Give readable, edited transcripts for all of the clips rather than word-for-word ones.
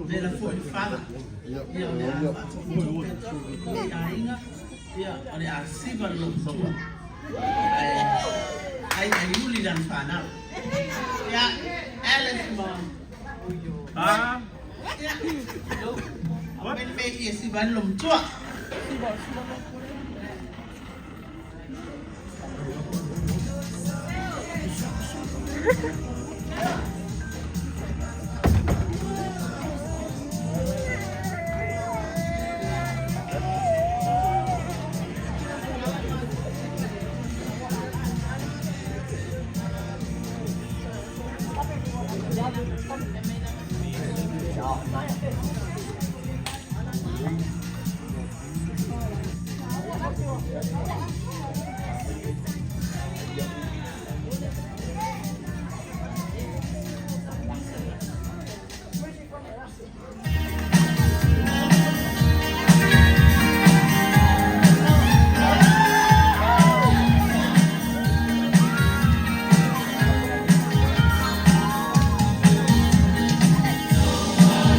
Vela foi le fala. Ia, o le a faatopotopo atu foi i aiga. Ia, o le a siva le logotua. Ae ai ai uli lana fanau. Ia, Alice ma. Ah, Ia, aumai le mea e siva ai le logotua.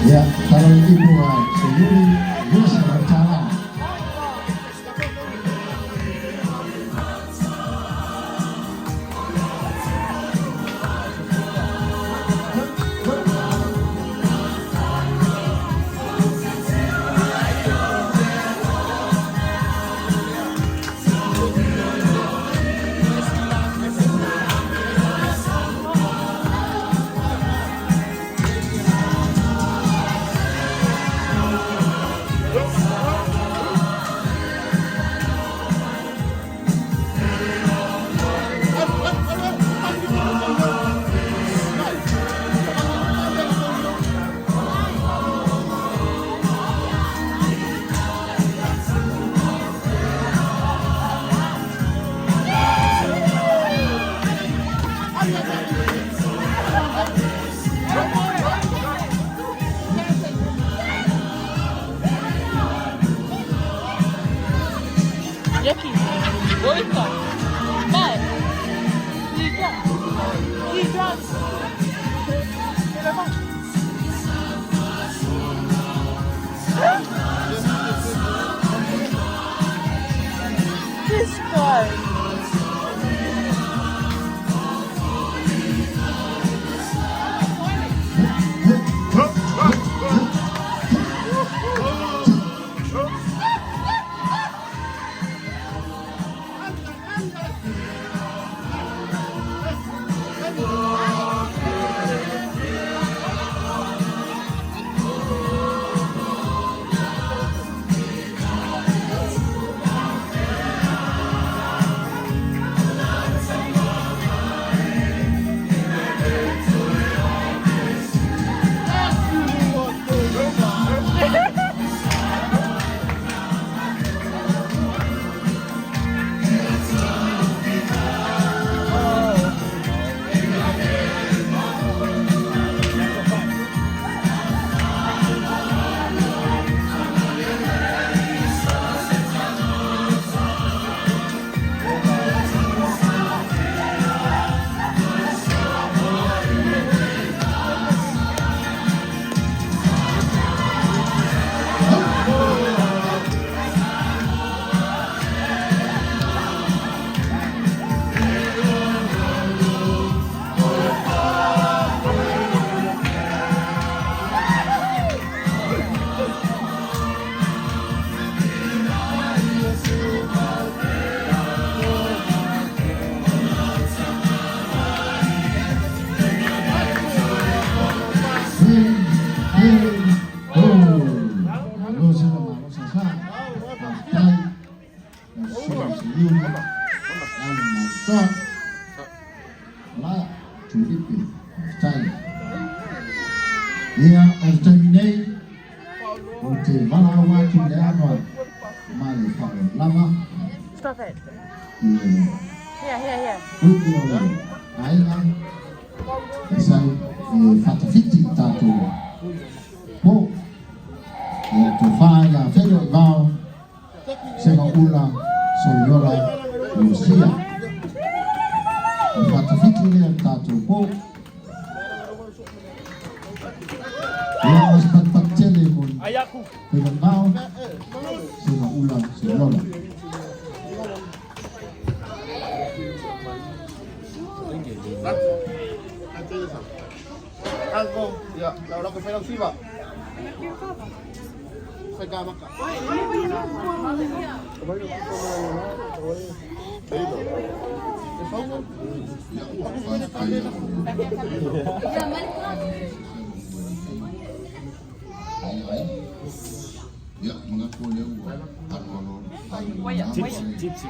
Ya, kalau ibu sendiri bisa berjalan. Yucky. Oito. Nove. Tiga. Tiga. This guy. Hey, hey, oh. Malo sa malo sa sa. Patay. Nasulat sa iyo. Ang mata. La, tulipi. Patay. Ia, o te taimi nei, o te valaau atu i le ava ma le faalolava Stop it. i le Here, here, here. upu o le aiga e sau e fatafiti i tatou po ia tofa ia felo i vao Segaula Soliola Lucia. O fatafiti lea le tatou po. Ia, o se patupatu. Faimamao se ula se lola. Ia, manatu o lea ua aloalo Tipsy, tipsy.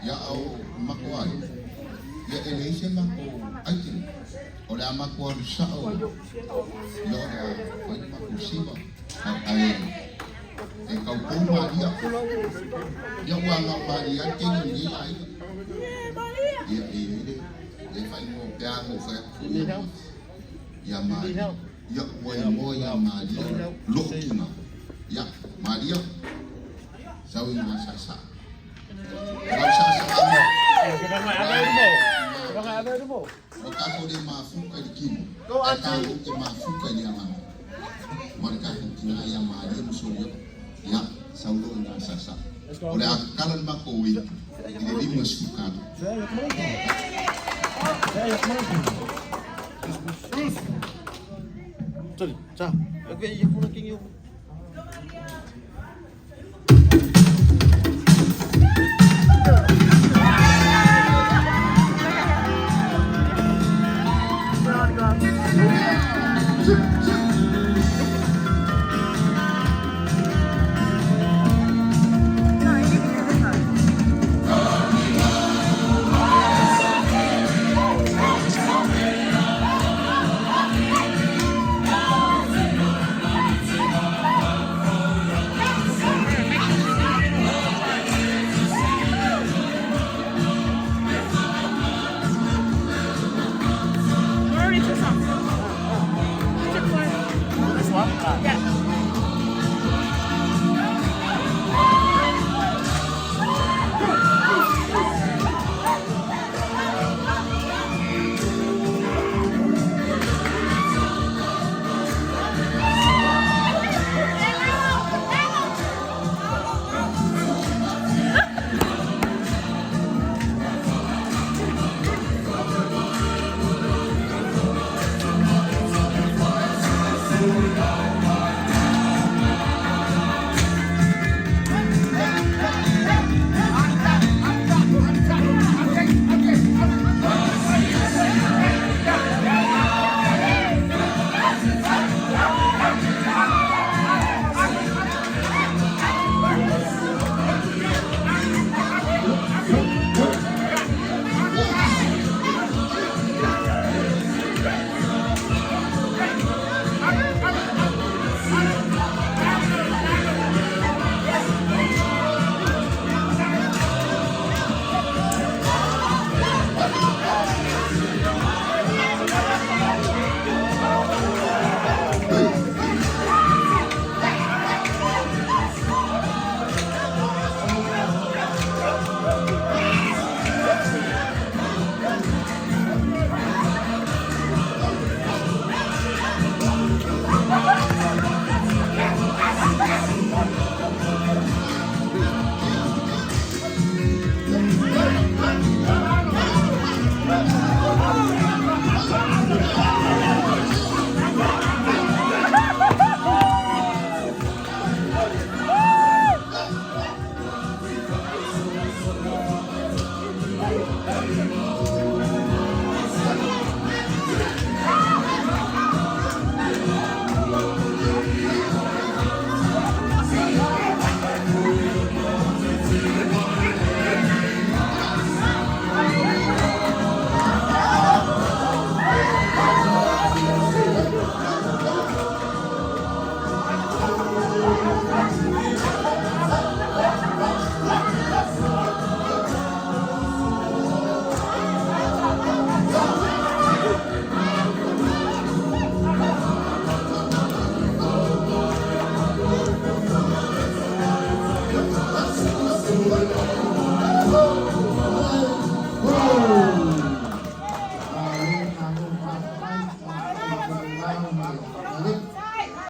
Ia au mako ai. Ia e leai se mako aiken. O le a mako alu sao. Ia o le a fai le mako siva. Ae e kaupou malia. Ia ua ngau malia te ni ni ai. Ia e e le le fai mo pe a mo fai fu ia. Ia malia. Ia ua i mo ia malia. Lo'u tuna. Ia malia. Sau i ngā sa sa. Ngau sa sa mo. O tātou le mafuka i le kino. A tātou te mafuka i le agaga. Ma le tatou tina ia malie ma solia. Ia, sau loa i gā sa sa. O le a kala le makou i le 54. 자, 여기 이 코너 킹이 Zip.